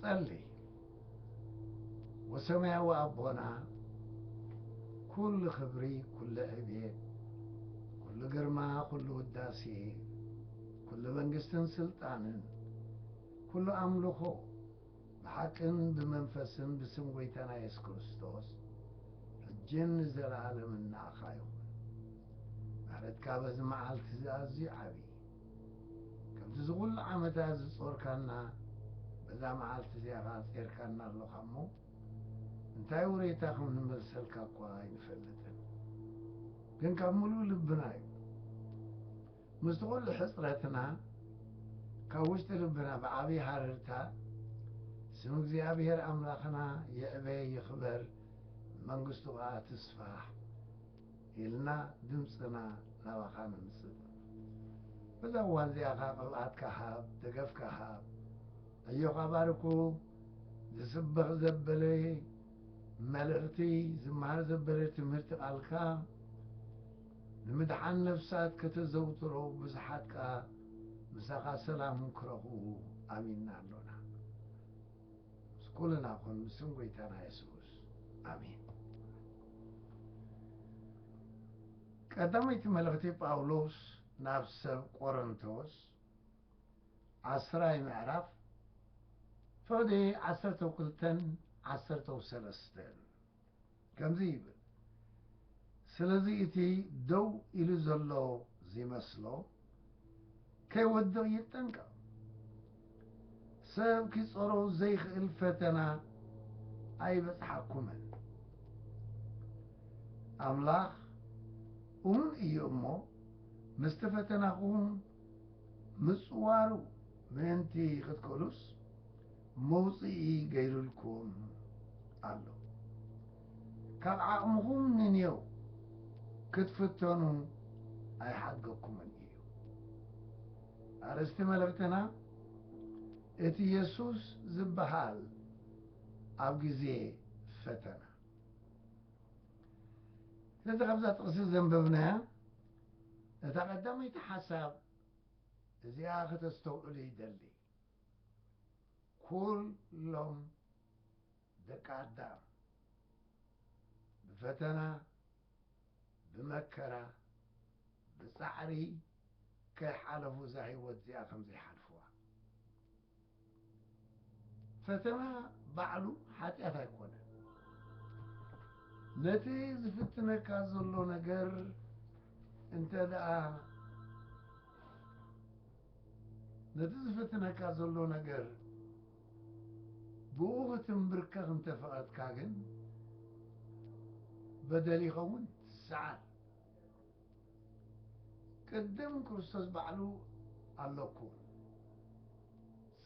ጸሊ። ወሰማያዊ ኣቦና፣ ኩሉ ክብሪ፣ ኩሉ ዕቤት፣ ኩሉ ግርማ፣ ኩሉ ውዳሴ፣ ኩሉ መንግስትን ስልጣንን፣ ኩሉ ኣምልኾ ብሓቅን ብመንፈስን ብስም ጎይታና የሱስ ክርስቶስ ሕጅን ንዘለኣለምን ንዓኻ ይኹን። ምሕረትካ በዚ መዓልቲ እዚ ኣዝዩ ዓብዪ። ከምቲ እዚ ኩሉ ዓመታት ዝጾርካና፣ በዛ መዓልቲ እዚኣ ኸኣ ጼርካና ኣለኻ እሞ፣ እንታይ ውሬታ ከም ንመልሰልካ እኳ ኣይንፈልጥን። ግን ካብ ምሉእ ልብና እዩ። ምስቲ ኩሉ ሕጽረትና፣ ካብ ውሽጢ ልብና ብዓብዪ ሃረርታ፣ ስም እግዚኣብሔር ኣምላኽና ይዕበ ይኽበር፣ መንግስቱ ኸኣ ትስፋሕ ኢልና ድምፅና ናባኻ ነምፅእ። በዛ እዋን እዚኣ ኸዓ ቅብኣትካ ሃብ፣ ደገፍካ ሃብ። ዕዮኻ ባርኩ። ዝስበኽ ዘበለ መልእኽቲ፣ ዝመሃር ዘበለ ትምህርቲ ቃልካ ንምድሓን ነፍሳት ከተዘውትሮ፣ ብዙሓት ከኣ ምሳኻ ሰላም ክረኽቡ ኣሚንና ኣሎና። ምስ ኩልና ኩን፣ ብስም ጎይታና የሱስ። ኣሜን። ቀዳመይቲ መልእኽቲ ጳውሎስ ናብ ሰብ ቆሮንቶስ፣ ዓስራይ ምዕራፍ፣ ፍቕዲ ዓሰርተ ክልተን ዓሰርተ ሰለስተን ከምዚ ይብል፣ ስለዚ እቲ ደው ኢሉ ዘሎ ዚመስሎ ከይወድቕ ይጠንቀቕ። ሰብ ኪጸሮ ዘይክእል ፈተና ኣይበጽሓኩምን። ኣምላኽ እሙን እዩ እሞ፣ ምስቲ ፈተናኹም ምጽዋሩ ምእንቲ ክትክእሉስ፣ መውጽኢ ገይሩልኩም ኣሎ። ካብ ዓቕምኹም ንንየው ክትፍተኑ ኣይሓድገኩምን እዩ። ኣርእስቲ መልእኽትና፣ እቲ የሱስ ዝበሃል ኣብ ግዜ ፈተና። ስለዚ ካብዛ ጥቕሲ ዘንበብናያ፣ እታ ቀዳመይቲ ሓሳብ እዚኣ ከተስተውዕሉ ይደሊ። ኩሎም ደቂ ኣዳም ብፈተና፣ ብመከራ፣ ብጻዕሪ ከይሓለፉ እዛ ህይወት እዚኣ ከም ዘይሓልፍዋ። ፈተና ባዕሉ ሓጢኣት ኣይኮነን። ነቲ ዝፍትነካ ዘሎ ነገር እንተ ደኣ፣ ነቲ ዝፍትነካ ዘሎ ነገር ብኡ ክትንብርከኽ እንተ ፈቐድካ ግን፣ በደል ይኸውን፣ ትሰዓር። ቅድም ክርስቶስ ባዕሉ ኣለኩም፣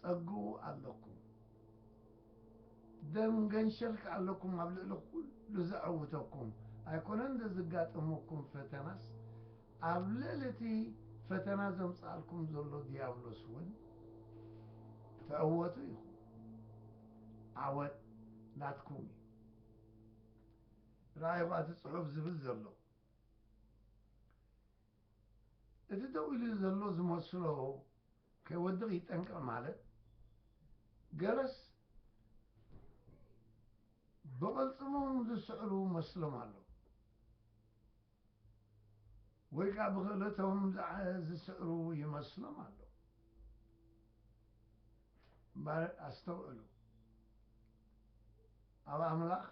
ጸግኡ ኣለኩም፣ ደም ገንሸል ከኣ ኣለኩም፣ ኣብ ልዕሊ ኩሉ ዘዐውተኩም። ኣይኮነን ዘዝጋጠመኩም ፈተናስ፣ ኣብ ልዕሊ እቲ ፈተና ዘምጽኣልኩም ዘሎ ዲያብሎስ እውን ትዕወቱ ኢኹም። ዓወት ናትኩም እዩ። ረኣይኹ፣ እቲ ጽሑፍ ዝብል ዘሎ፣ እቲ ደው ኢሉ ዘሎ ዝመስሎ ከይወድቕ ይጠንቀቕ ማለት፣ ገለስ ብቕልጽሞም ዝስዕሩ መስሎም ኣሎ፣ ወይ ከኣ ብኽእለቶም ዝዓ-፣ ዝስዕሩ ይመስሎም ኣሎ። እምበኣር ኣስተውዕሉ፣ ኣብ ኣምላኽ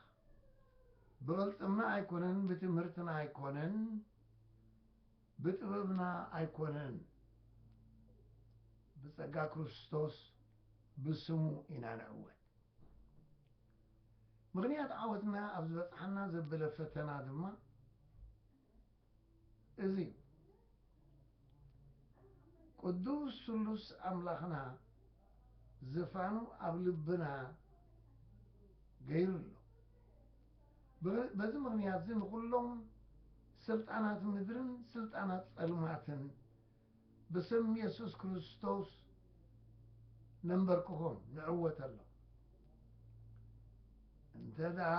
ብቕልጽምና ኣይኮነን፣ ብትምህርትና ኣይኮነን፣ ብጥበብና ኣይኮነን፣ ብጸጋ ክርስቶስ ብስሙ ኢና ንዕወት። ምኽንያት ዓወትና ኣብ ዝበጽሓና ዘበለ ፈተና ድማ እዚ እዩ። ቅዱስ ስሉስ ኣምላኽና ዝፋኑ ኣብ ልብና ገይሩ ኣሎ። ብ-፣ በዚ ምኽንያት እዚ ንኹሎም ስልጣናት ምድርን ስልጣናት ጸልማትን ብስም የሱስ ክርስቶስ ነንበርክኾም፣ ንዕወተሎም። እንተ ደኣ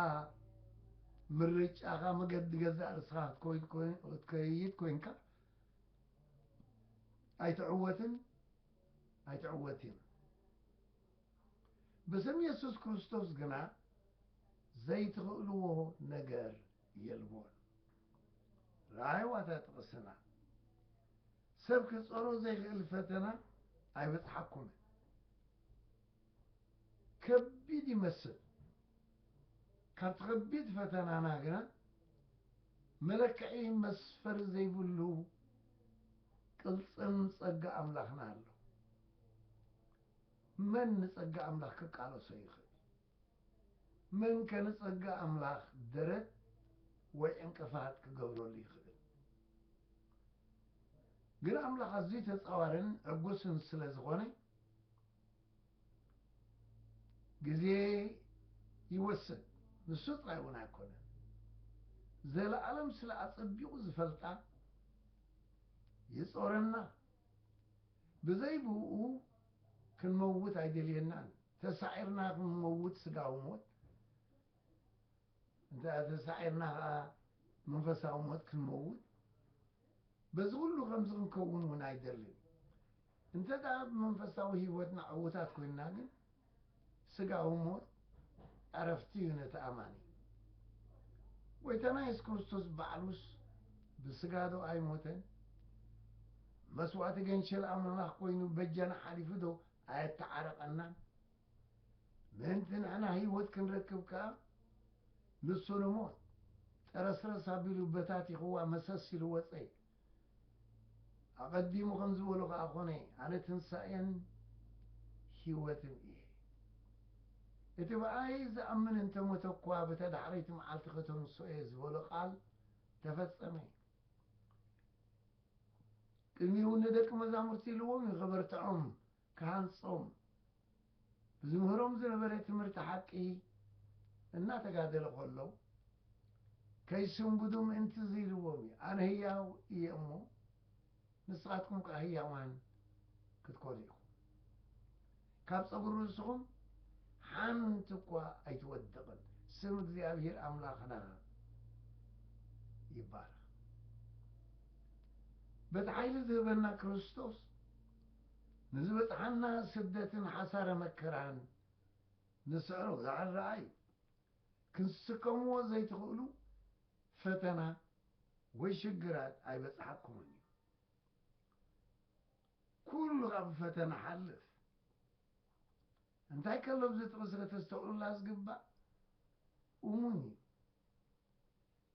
ምርጫኻ መገዲ ገዛእ ርእስኻ ክትኮይ-፣ ክትኮይ-፣ ክትከይድ ኮይንካ፣ ኣይትዕወትን፣ ኣይትዕወትን። ብስም የሱስ ክርስቶስ ግና ዘይትኽእልዎ ነገር የልቦን። ራእይዋ እታ ጥቕስና፣ ሰብ ክጸሮ ዘይኽእል ፈተና ኣይበጽሓኩምን። ከቢድ ይመስል። ካብቲ ከቢድ ፈተናና ግና መለክዒ መስፈሪ ዘይብሉ ቅልጽም ጸጋ ኣምላኽና ኣሎ። መን ንጸጋ ኣምላኽ ክቃለሶ ይኽእል? መን ከ ንጸጋ ኣምላኽ ደረት ወይ ዕንቅፋት ክገብረሉ ይኽእል? ግን ኣምላኽ ኣዝዩ ተጻዋርን ዕጉስን ስለ ዝኾነ፣ ግዜ ይወስድ። ንሱ ጥራይ እውን ኣይኮነን። ዘለኣለም ስለ ኣጸቢቑ ዝፈልጣ ይጾረና። ብዘይ ብኡ ክንመውት ኣይደልየናን። ተሳዒርና ክንመውት ስጋዊ ሞት፣ እንተ ተሳዒርና ኸዓ መንፈሳዊ ሞት ክንመውት፣ በዚ ኩሉ ከምዚ ክንከውን እውን ኣይደልን። እንተ ደኣ ብመንፈሳዊ ህይወትና ዕዉታት ኮይንና ግን፣ ስጋዊ ሞት ዕረፍቲ እዩ ነቲ ኣማኒ። ጎይታና የሱስ ክርስቶስ ባዕሉስ ብስጋ ዶ ኣይሞተን? መስዋእቲ ገንሸል ኣምላኽ ኮይኑ በጃና ሓሊፉ ዶ ኣየተዓረቐናን? ምእንቲ ንሕና ህይወት ክንረክብ ከኣ፣ ንሱ ንሞት ጠረስረስ ኣቢሉ በታቲኽዋ መሰስ ኢሉ ወጸ። ኣቐዲሙ ከም ዝበሎ ከኣ ኾነ፣ ኣነ ትንሳኤን ህይወትን እየ። እቲ ብኣይ ዝኣምን እንተ ሞተ እኳ፣ በታ ዳሕረይቲ መዓልቲ ከተንስኦ እየ ዝበሎ ቃል ተፈጸመ። ቅድሚኡ ንደቂ መዛሙርቲ ኢልዎም እዩ፣ ከበርትዖም፣ ክሃንጾም፣ ብዝምህሮም ዝነበረ ትምህርቲ ሓቂ እናተጋደለ ከሎ፣ ከይስንብዱ ምእንቲ እዚ ኢልዎም እዩ፣ ኣነ ህያው እየ እሞ፣ ንስኻትኩም ከኣ ህያዋን ክትኮኑ ኢኹም። ካብ ጸጉሪ ርእስኹም ሓንቲ እኳ ኣይትወድቕን። ስም እግዚኣብሔር ኣምላኽና ይባረኽ። በቲ ሓይሊ ዝህበና ክርስቶስ፣ ንዝበጽሓና ስደትን ሓሳረ መከራን ንስዕሮ። ዝዓል ረኣይ፣ ክንስከምዎ ዘይትኽእሉ ፈተና ወይ ሽግራት ኣይበጽሓኩምን እዩ። ኩሉ ካብ ፈተና ሓልፍ። እንታይ ከሎ ኣብዚ ጥቕሲ ከተስተውዕሉላ ዝግባእ እሙን እዩ።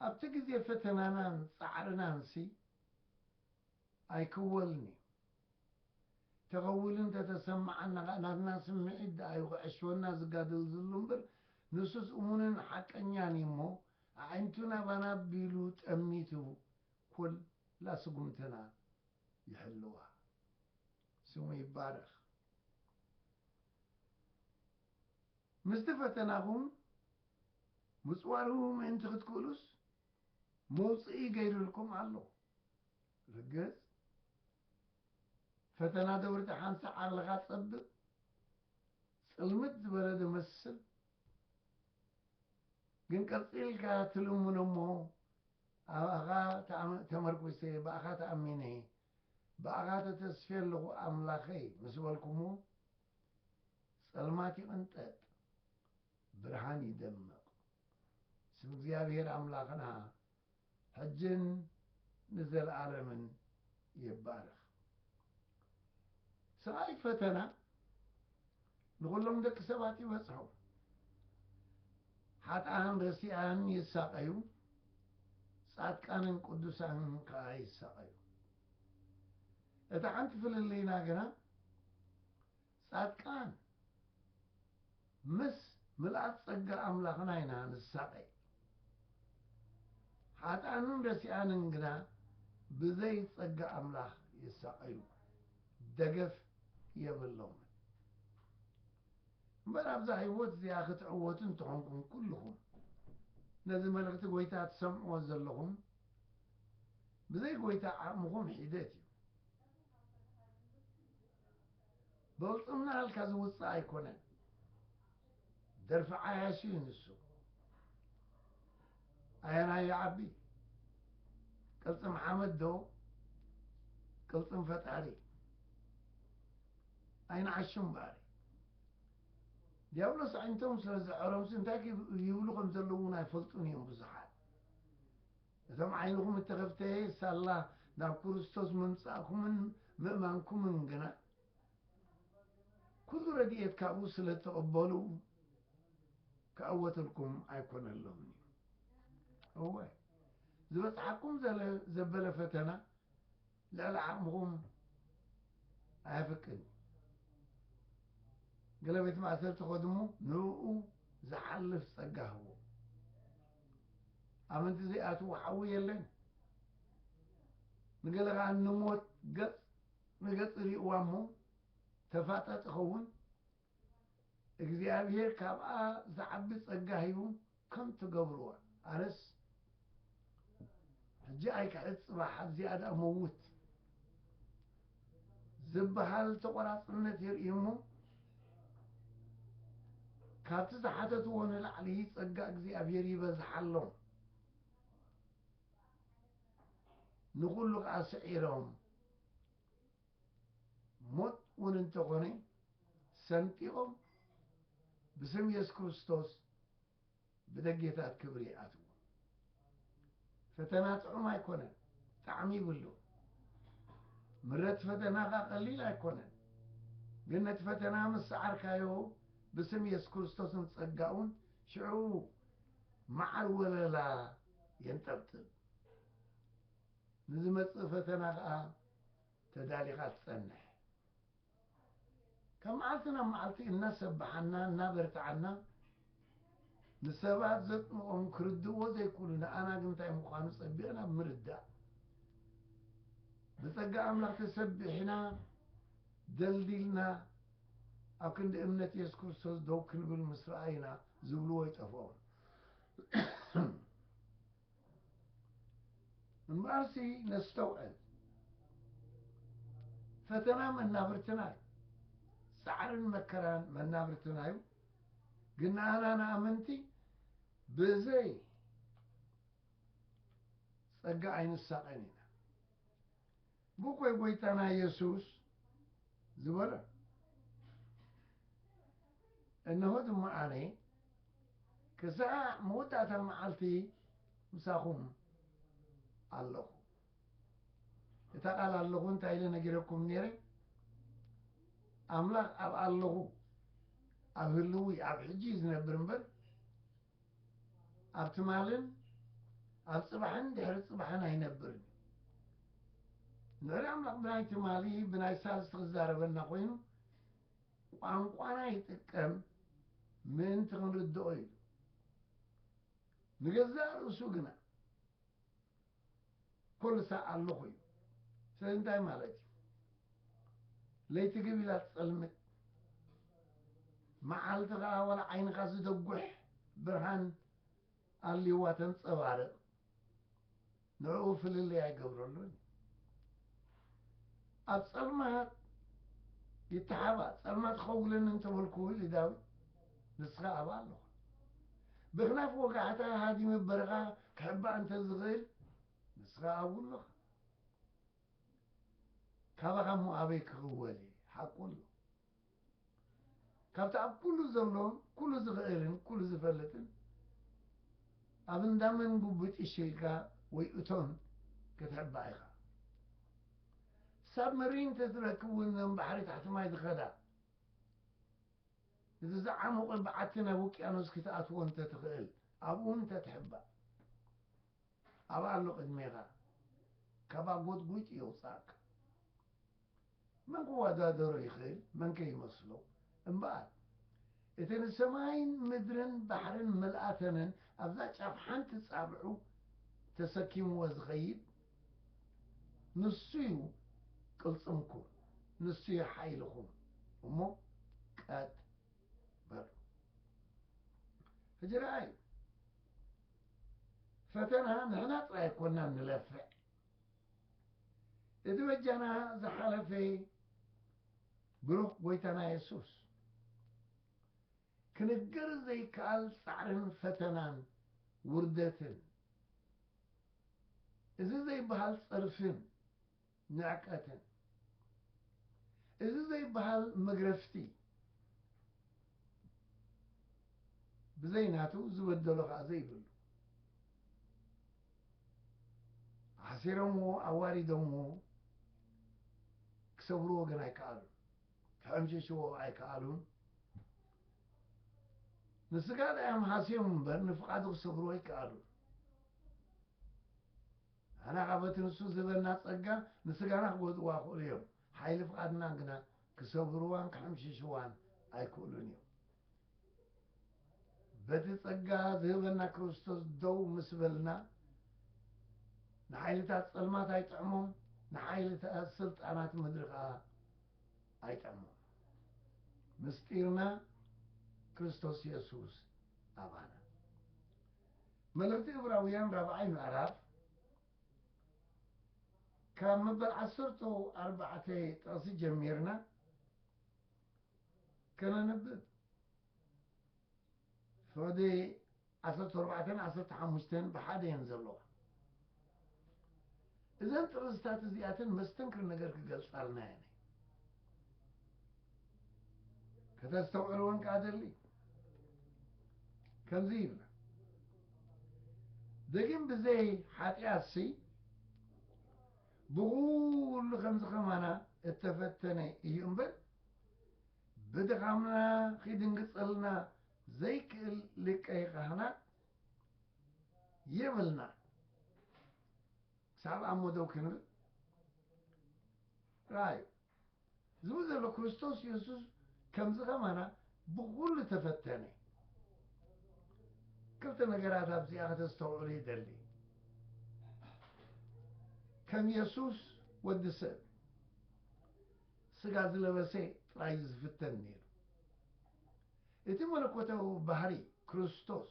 ኣብቲ ግዜ ፈተናናን ጻዕርናንሲ ኣይክወልን እዩ። ተኸውል እንተተሰማዓና ኸኣ ናትና ስምዒት ደኣ እዩ ክዕሽወና ዝጋደል ዝሉ እምበር፣ ንሱስ እሙንን ሓቀኛን እዩ እሞ፣ ኣዒንቱ ናባና ኣቢሉ ጠሚቱ ኩላ ስጉምትና ይሕልዋ። ስሙ ይባረኽ። ምስቲ ፈተናኹም ምጽዋሩ ምእንቲ ክትክእሉስ፣ መውጽኢ ገይሩልኩም ኣሎ። ርግጽ፣ ፈተና ደውርተ ሓንሳእ ዓርልኻ ጸብብ፣ ጽልምት ዝበለ ደመስል፣ ግን ቀጺልካ ትልምኖ እሞ፣ ኣባኻ ተኣም-፣ ተመርኩሴ፣ ብኣኻ ተኣሚነ፣ ብኣኻ ተተስፌ ኣለኹ ኣምላኸይ ምስ በልኩሞ፣ ጸልማት ይቕንጠጥ፣ ብርሃን ይደምቕ። ስም እግዚኣብሔር ኣምላኽና ሕጅን ንዘለኣለምን ይባረኽ። ሰብኣይ ፈተና ንኹሎም ደቂ ሰባት ይበጽሖም። ሓጥኣን ረሲኣን ይሳቐዩ፣ ጻድቃንን ቅዱሳንን ከኣ ይሳቐዩ። እታ ሓንቲ ፍልልይና ግና፣ ጻድቃን ምስ ምልኣት ጸጋ ኣምላኽና ኢና ንሳቐይ። ሓጥኣንን ረሲኣንን ግና ብዘይ ጸጋ ኣምላኽ ይሳቐዩ፣ ደገፍ የብሎምን። እምበር ኣብዛ ህይወት እዚኣ ክትዕወቱ እንተኾንኩም ኩልኹም ነዚ መልእኽቲ ጎይታ ትሰምዕዎ ዘለኹም፣ ብዘይ ጎይታ ዓቕምኹም ሒደት እዩ። በቕልጽምና ኣልካ ዝውጽእ ኣይኮነን። ደርፊ ዓያሹ እዩ ንሱ። ኣየናይ ይዓቢ? ቅልጽም ሓመድ ዶ ቅልጽም ፈጣሪ? ኣይንዓሹ እምበኣር። ዲያብሎስ ኣዒንቶም ስለ ዝዐሮምሲ እንታይ ክብ-፣ ይብሉ ከም ዘለዉ እውን ኣይፈልጡን እዮም ብዙሓት። እቶም ዓይንኹም እተኸፍተ ሳላ ናብ ክርስቶስ ምምጻእኩምን ምእማንኩምን ግና፣ ኩሉ ረድኤት ካብኡ ስለ እተቐበሉ ክዕወትልኩም ኣይኮነሎምን እዩ። እወ፣ ዝበጽሓኩም ዘለ-፣ ዘበለ ፈተና ልዕሊ ዓቕምኹም ኣየፍቅን። ገለ ቤት ማእሰርቲ ከድሞ ንዕኡ ዝሓልፍ ጸጋ ህቦ። ኣመንቲ ዘይኣትዎ ሓዊ የለን። ንገለ ከኣ ንሞት ገጽ ንገጽ ሪእዋ እሞ ተፋጠጥ ይኸውን። እግዚኣብሔር ካብኣ ዝዓቢ ጸጋ ሂቡ ከም ትገብርዋ። ኣነስ ሕጂ ኣይክሕጽ ጽባሕ ኣብዚኣ ደኣ መውት ዝበሃል ተቆራጽነት የርኢ እሞ፣ ካብቲ ዝሓተትዎ ንላዕሊ ጸጋ እግዚኣብሔር ይበዝሓሎም። ንኹሉ ከኣ ስዒሮም፣ ሞት እውን እንተኾነ ሰንጢቖም ብስም የሱስ ክርስቶስ ብደጌታት ክብሪ ይኣትዉ። ፈተና ጥዑም ኣይኮነን፣ ጣዕሚ ይብሉ። ምረት ፈተና ኸኣ ቀሊል ኣይኮነን። ግን ነቲ ፈተና ምስ ሰዓርካዮ ብስም የሱስ ክርስቶስን ጸጋኡን ሽዑ መዓር ወለላ የንጠብጥብ። ንዝመጽእ ፈተና ኸኣ ተዳሊኻ ትጸንሕ። ካብ መዓልቲ ናብ መዓልቲ እናሰብሓና፣ እናበርትዓና፣ ንሰባት ዘጥምቖም ክርድእዎ ዘይክእሉ፣ ንኣና ግን እንታይ ምዃኑ ጸቢቕና ብምርዳእ፣ ብጸጋ ኣምላኽ ተሰቢሕና፣ ደልዲልና፣ ኣብ ክንዲ እምነት የሱስ ክርስቶስ ደው ክንብል ምስ ረኣይና፣ ዝብልዎ ይጠፍኦም። እምበኣርሲ ነስተውዕል። ፈተና መናብርትና እዩ። ጻዕርን መከራን መናብርትና እዩ። ግን ንኣና ንኣመንቲ ብዘይ ጸጋ ኣይንሳቐን ኢና። ብኮይ ጎይታና የሱስ ዝበሎ፣ "እንሆ ድማ ኣነ ክሳዕ መወዳእታ መዓልቲ ምሳኹም ኣለኹ።" እታ ቃል ኣለኹ እንታይ ኢለ ነጊረኩም ነይረ? ኣምላኽ ኣብ ኣለኹ፣ ኣብ ህልዊ፣ ኣብ ሕጂ እዩ ዝነብር እምበር፣ ኣብ ትማልን ኣብ ጽባሕን ድሕሪ ጽባሕን ኣይነብርን። ንዕሪ ኣምላኽ ብናይ ትማሊ፣ ብናይ ሳልስቲ ክዛረበና ኮይኑ፣ ቋንቋና ይጥቀም ምእንቲ ክንርድኦ ኢሉ። ንገዛእ ርእሱ ግና፣ ኩሉ ሳዕ ኣለኹ እዩ። ስለዚ እንታይ ማለት እዩ? ለይቲ ግብ ኢላ ትጸልምት፣ መዓልቲ ኸኣ ዋላ ዓይንኻ ዝደጉሕ ብርሃን ኣልይዋ ተንጸባርቕ። ንዕኡ ፍልልይ ኣይገብረሉን። ኣብ ጸልማት ይተሓባ፣ ጸልማት ኸውለኒ እንተበልኩ ኢሉ ዳዊት፣ ንስኻ ኣብኣ ኣለኻ። ብኽናፍ ወጋሕታ ሃዲሙ በረኻ ክሕባእ እንተ ዝኽእል፣ ንስኻ ኣብኡ ኣለኻ። ካባኻ እሞ ኣበይ ክኽወል እየ? ሓቁ ኣሎ። ካብቲ ኣብ ኩሉ ዘሎ፣ ኩሉ ዝኽእልን ኩሉ ዝፈልጥን፣ ኣብ እንዳ መን ጉብጥ ኢሽልካ ወይ እቶን ክትሕባእ ኢኻ። ሳብመሪን እንተትረክብ እውን ነን ባሕሪ ታሕቲ ማይ ዝኸዳ፣ እቲ ዝዓሞቐ በዓቲ ናብ ውቅያኖስ ክትኣትዎ እንተትኽእል፣ ኣብኡ እንተትሕባእ። ኣብኣ ኣሎ ቅድሜኻ፣ ካብኣ ጎጥጒጡ የውጽኣካ። መን ክወዳደሮ ይኽእል? መን ከ ይመስሎ? እምበኣር፣ እቲ ንሰማይን ምድርን ባሕርን ምልኣተንን ኣብዛ ጫፍ ሓንቲ ጻብዑ ተሰኪምዎ ዝኸይድ፣ ንሱ እዩ ቅልጽምኩም፣ ንሱ እዩ ሓይልኹም። እሞ ቀጥ በሉ። ሕጂ ረኣዩ፣ ፈተና ንሕና ጥራይ ኣይኮናን ንለፍዕ። እቲ በጃና ዝሓለፈ ብሩኽ ጎይታና የሱስ፣ ክንገር ዘይከኣል ጻዕርን ፈተናን ውርደትን፣ እዚ ዘይበሃል ጸርፍን ንዕቀትን፣ እዚ ዘይበሃል መግረፍቲ፣ ብዘይ ናቱ ዝበደሎ ከኣ ዘይብሉ። ሓሲሮምዎ፣ ኣዋሪዶምዎ፣ ክሰብርዎ ግን ኣይከኣሉን። ክሕምሽሽዎ ኣይከኣሉን። ንስጋ እዮም ሃስዮም እምበር ንፍቓዱ ክሰብርዎ ኣይከኣሉን። ኣና ካብ በቲ ንሱ ዝህበና ጸጋ ንስጋና ክጎድእዋ ይኽእሉ እዮም። ሓይሊ ፍቓድና ግና ክሰብርዋን ክሕምሽሽዋን ኣይክእሉን እዮም። በቲ ጸጋ ዝህበና ክርስቶስ ደው ምስ በልና፣ ንሓይልታት ጸልማት ኣይጥዕሞም፣ ንሓይልታት ስልጣናት ምድሪ ከኣ ኣይጥዕሞም። ምስጢርና ክርስቶስ የሱስ ኣባና። መልእኽቲ ዕብራውያን ራብዓይ ምዕራፍ ካብ መበል ዓሰርተ ኣርባዕተ ጥቕሲ ጀሚርና ከነንብብ። ፍቕዲ ዓሰርተ ኣርባዕተን ዓሰርተ ሓሙሽተን ብሓደ እየን ዘለዋ። እዘን ጥቕስታት እዚኣተን መስተንክር ነገር ክገልጻልና እየን። ከተስተውዕልወን ከኣ ደሊ። ከምዚ ይብላ፣ ደጊም ብዘይ ሓጢኣትሲ ብኹሉ ከምዚ ከማና እተፈተነ እዩ እምበር፣ ብድኻምና ኺድንግጸልና ዘይክእል ሊቀ ካህናት የብልና። ክሳብ ኣብ መደው ክንብል ራእዩ። ዝብል ዘሎ ክርስቶስ የሱስ ከምዚ ከማና ብኹሉ ተፈተነ። ክልተ ነገራት ኣብዚኣ ከተስተውዕሉ ይደሊ። ከም የሱስ ወዲ ሰብ ስጋ ዝለበሰ ጥራይ እዩ ዝፍተን ነይሩ። እቲ መለኮታዊ ባህሪ ክርስቶስ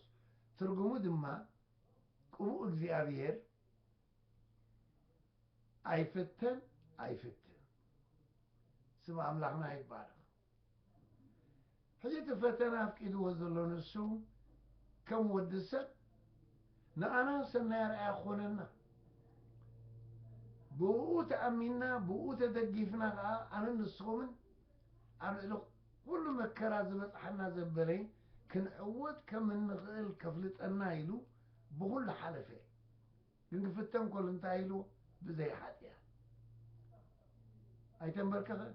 ትርጉሙ ድማ ቅቡእ እግዚኣብሔር ኣይፍተን ኣይፍትን። ስም ኣምላኽና ይባረኽ። ሕጂ እቲ ፈተና ኣፍቂድዎ ዘሎ ንሱ ከም ወዲ ሰብ ንኣና ሰናይ ኣርኣያ ክኾነና፣ ብኡ ተኣሚንና ብኡ ተደጊፍና ከዓ ኣነን ንስኹምን ኣብ ልዕሊ ኩሉ መከራ ዝበፅሓና ዘበለ ክንዕወት ከም እንኽእል ከፍልጠና ኢሉ ብኹሉ ሓለፈ። ግን ክፍተን ከሎ እንታይ ኢሉ? ብዘይ ሓጢኣት ኣይተንበርከኸን።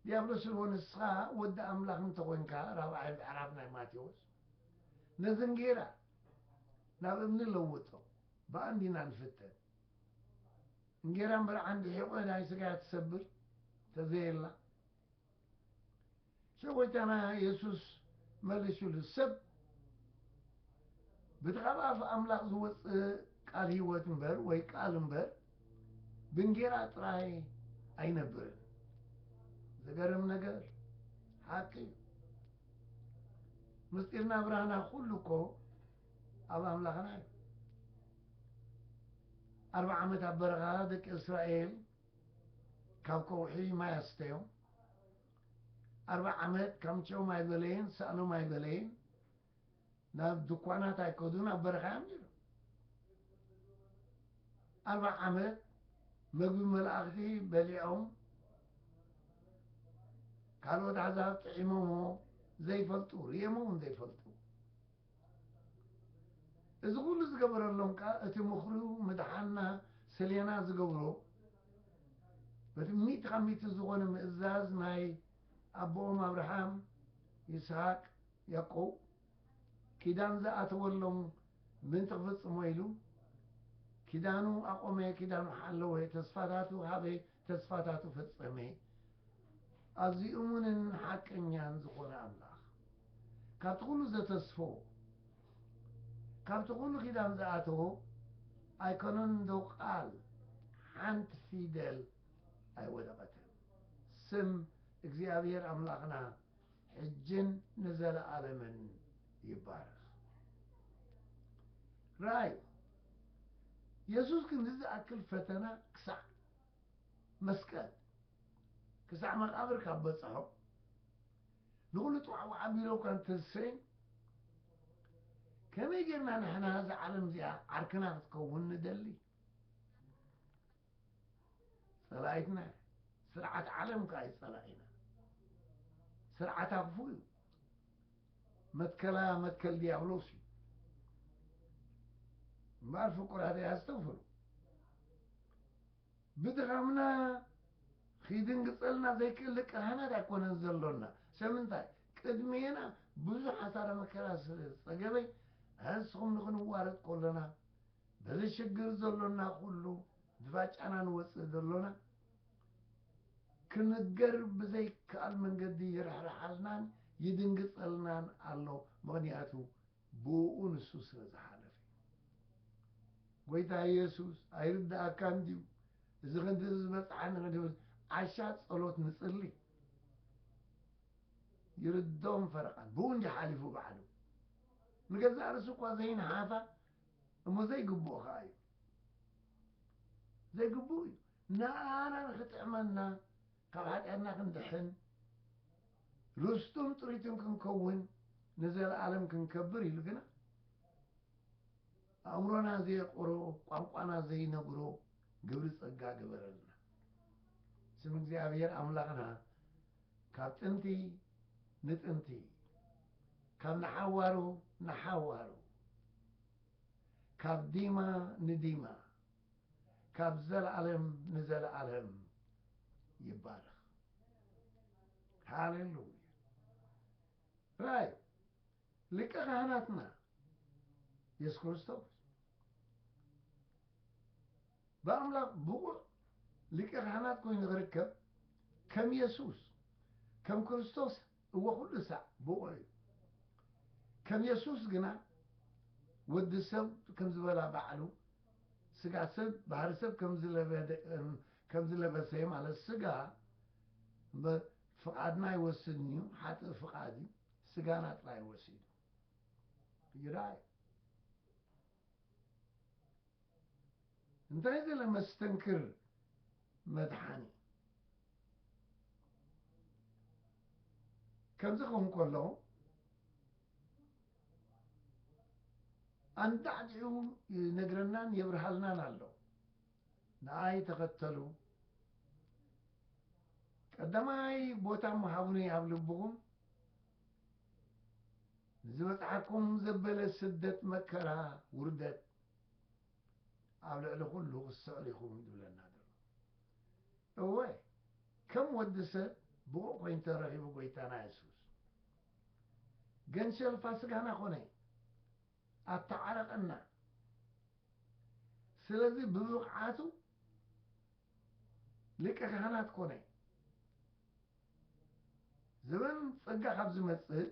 ዲያብሎስ ኢልዎ፣ ንስኻ ወዲ ኣምላኽ እንተኾይንካ፣ ራብዓይ ምዕራፍ ናይ ማቴዎስ፣ ነዚ እንጌራ ናብ እምኒ ለውጦ፣ ብኣን ዲና ንፍተን። እንጌራ እምበር ዓንዲ ሒቆ ናይ ስጋ እያ ትሰብር፣ ተዘየላ። ሸጎይታና የሱስ መልሱሉ፣ ሰብ በቲ ካብ ኣፍ ኣምላኽ ዝወጽእ ቃል ህይወት እምበር፣ ወይ ቃል እምበር፣ ብእንጌራ ጥራይ ኣይነብርን። ዘገርም ነገር፣ ሓቂ እዩ። ምስጢር ናብራና ኩሉ እኮ ኣብ ኣምላኽና እዩ። ኣርብዓ ዓመት ኣብ በረኻ ደቂ እስራኤል ካብ ከውሒ ማይ ኣስተዮም። ኣርብዓ ዓመት ካብ ምንጪኦም ኣይበለየን፣ ሳእኖም ኣይበለየን። ናብ ድኳናት ኣይከዱን፣ ኣብ በረኻ እዮም ነይሮም። ኣርብዓ ዓመት መግቢ መላእኽቲ በሊዖም፣ ካልኦት ኣሕዛብ ጥዒሞሞ ዘይፈልጡ፣ ርእዮሞ እውን ዘይፈልጡ። እዚ ኩሉ ዝገበረሎም ከኣ እቲ ምኽሩ ምድሓንና ሰሌና ዝገብሮ፣ በቲ ሚእቲ ካብ ሚእቲ ዝኾነ ምእዛዝ ናይ ኣቦኦም ኣብርሃም፣ ይስሐቅ፣ ያዕቆብ ኪዳን ዝኣተወሎም ምእንቲ ክፍጽሞ ኢሉ፣ ኪዳኑ ኣቆመ፣ ኪዳኑ ሓለወ፣ ተስፋታቱ ሃበ፣ ተስፋታቱ ፈጸመ። ኣዝዩ እሙንን ሓቀኛን ዝኾነ ኣምላኽ፣ ካብቲ ኩሉ ዘተስፎ፣ ካብቲ ኩሉ ኪዳን ዝኣተዎ፣ ኣይኮነን ዶ ቃል ሓንቲ ፊደል ኣይወደቐትን። ስም እግዚኣብሔር ኣምላኽና ሕጅን ንዘለኣለምን ይባረኽ። ራእይ የሱስ ክንዲ ዝኣክል ፈተና ክሳዕ መስቀል፣ ክሳዕ መቃብር ካብ በጽሖ፣ ንኹሉ ጥዋዕዋዕ ኣቢሉ እኳ እንተዝሰይን፣ ከመይ ጌርና ንሕና እዛ ዓለም እዚኣ ዓርክና ክትከውን ንደሊ? ጸላኢትና፣ ስርዓት ዓለም ከኣ እዩ ጸላኢና። ስርዓታ ክፉእ እዩ። መትከላ መትከል ዲያብሎስ እዩ። እምበኣር ፍቁራተይ ኣስተውፍሩ። ብድኻምና ኺድንግጸልና ዘይክእል ሊቀ ካህናት ኣይኮነን ዘሎና። ሰምንታይ? ቅድሜና ብዙሕ ሓሳረ መከራ ስለ ዝጸገበ፣ ንስኹም ንኽንዋረድ ከሎና፣ በዚ ሽግር ዘሎና ኩሉ፣ ድፋጫና ንወጽእ ዘሎና፣ ክንገር ብዘይከኣል መንገዲ ይርሕርሓልናን ይድንግጸልናን ኣሎ። ምኽንያቱ ብኡ ንሱ ስለ ዝሓለፈ። ጎይታ የሱስ ኣይርድኣካን ድዩ? እዚ ክንዲ ዝበጽሓኒ ክንብል ዓሻ ጸሎት ንጽሊ። ይርድኦም ፈረቓን። ብኡ እንዲ ሓሊፉ ባዕሉ። ንገዛእ ርእሱ እኳ ዘይነሓፋ እሞ ዘይግብኦ ኸኣ እዩ። ዘይግብኡ እዩ። ንኣና ንኽጥዕመና፣ ካብ ሓጢኣትና ክንድሕን፣ ርስቱን ጥሪቱን ክንከውን፣ ንዘለኣለም ክንከብር ኢሉ ግና፣ ኣእምሮና ዘየቆሮ፣ ቋንቋና ዘይነግሮ ግብሪ ጸጋ ግበረልና። ስም እግዚኣብሔር ኣምላኽና ካብ ጥንቲ ንጥንቲ፣ ካብ ንሓዋሩ ንሓዋሩ፣ ካብ ዲማ ንዲማ፣ ካብ ዘለኣለም ንዘለኣለም ይባረኽ። ሃሌሉያ። ራይ ሊቀ ካህናትና የሱስ ክርስቶስ ብኣምላኽ ብቑዕ ሊቀ ካህናት ኮይኑ ክርከብ፣ ከም የሱስ፣ ከም ክርስቶስ፣ እወ፣ ኩሉ ሳዕ ብቑዕ እዩ። ከም የሱስ ግና፣ ወዲ ሰብ ከም ዝበላ ባዕሉ፣ ስጋ ሰብ፣ ባህሪ ሰብ ከም ዝለበደ-፣ ከም ዝለበሰ፣ ማለት ስጋ፣ እምበር ፍቓድና ኣይወስድን እዩ፣ ሓጥእ ፍቓድ እዩ፣ ስጋና ጥራይ ወሲዱ። ይርኣይ። እንታይ ዘለ መስተንክር መድሓኒ። ከምዚ ክኸውን ከሎ፣ ኣንዳዕዲዑ ይነግረናን የብርሃልናን ኣሎ። ንኣይ ተኸተሉ። ቀዳማይ ቦታ ምሃቡኒ ኣብ ልብኹም፣ ንዝበጽሓኩም ዘበለ ስደት፣ መከራ፣ ውርደት፣ ኣብ ልዕሊ ኩሉ ክስዕር ኢኹም እዩ ዝብለና ዘሎ። እወ፣ ከም ወዲ ሰብ ብቑዕ ኮይኑ ተረኺቡ ጎይታና የሱስ። ገንሸል ፋስጋና ኮነ፣ ኣተዓረቐና። ስለዚ ብብቕዓቱ ሊቀ ካህናት ኮነ። ዘበን ጸጋ ካብ ዝመጽእ፣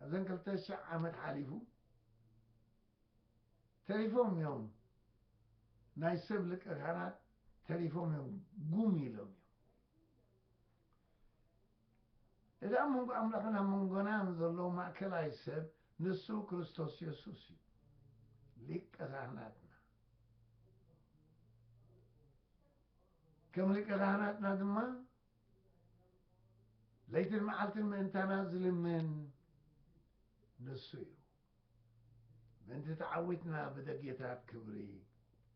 ኣብዘን ክልተ ሽሕ ዓመት ሓሊፉ፣ ተሪፎም እዮም። ናይ ሰብ ሊቀ ካህናት ተሪፎም እዮም፣ ጉም ኢሎም እዮም። እቲ ኣብ መንጎ ኣምላኽን ኣብ መንጎናን ዘሎ ማእከላይ ሰብ፣ ንሱ ክርስቶስ የሱስ እዩ፣ ሊቀ ካህናትና። ከም ሊቀ ካህናትና ድማ፣ ለይትን መዓልትን ምእንታና ዝልምን ንሱ እዩ። ምእንቲ ተዓዊትና ብደጌታት ክብሪ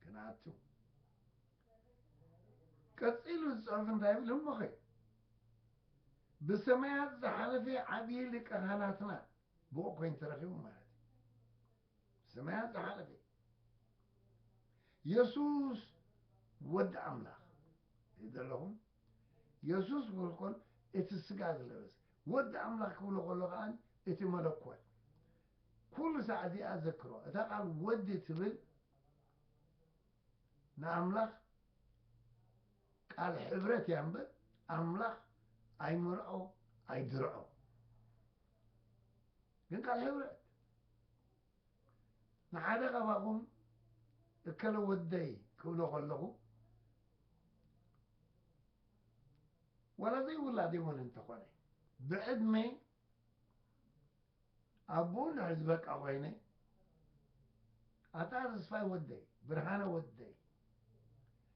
ክንኣቱ። ቀጺሉ ዝጸርፍ እንታይ ይብል? እሞኸ፣ ብሰማያት ዝሓለፈ ዓብዪ ሊቀ ካህናትና ብኡ ኮይኑ ተረኺቡ ማለት እዩ። ብሰማያት ዝሓለፈ የሱስ ወዲ ኣምላኽ። ይደለኹም፣ የሱስ ክብል ከሎ እቲ ስጋ ዝለበሰ፣ ወዲ ኣምላኽ ክብሎ ከሎ ከኣ እቲ መለኮት። ኩሉ ሳዕ እዚኣ ዘክሮ፣ እታ ቃል ወዲ ትብል ንኣምላኽ ቃል ሕብረት እያ እምበር፣ ኣምላኽ ኣይምርዖ ኣይድርዖ። ግን ቃል ሕብረት። ንሓደ ካባኹም እከለ ወደይ ክብሎ ከለኹ፣ ዋላ ዘይውላድ እውን እንተኾነ፣ ብዕድመ ኣቦኡ እንድሕር ዝበቃ ኮይነ፣ ኣታ ተስፋይ ወደይ፣ ብርሃነ ወደይ፣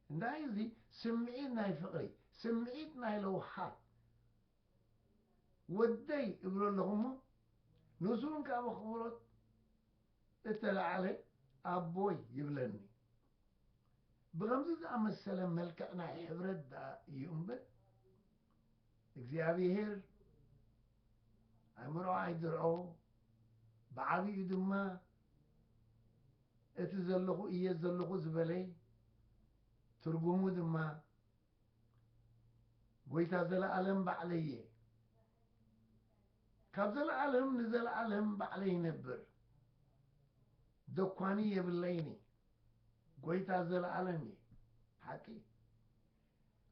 እንታይ እዚ ስምዒት ናይ ፍቕሪ፣ ስምዒት ናይ ለውሃት፣ ወደይ እብሎ ኣለኹ እሞ፣ ንሱ እውን ካብ ኣኽብሮት እተለዓለ ኣቦይ ይብለኒ። ብኸምዚ ዝኣመሰለ መልክዕ ናይ ሕብረት ደኣ እዩ እምበር፣ እግዚኣብሔር ኣእምሮ ኣይድርዖ፣ ብዓቢኡ ድማ እቲ ዘለኹ እየ ዘለኹ ዝበለይ፣ ትርጉሙ ድማ ጎይታ ዘለኣለም ባዕለይ እየ። ካብ ዘለኣለም ንዘለኣለም ባዕለይ ይነብር፣ ደኳኒ የብለይኒ። ጎይታ ዘለኣለም እየ። ሓቂ።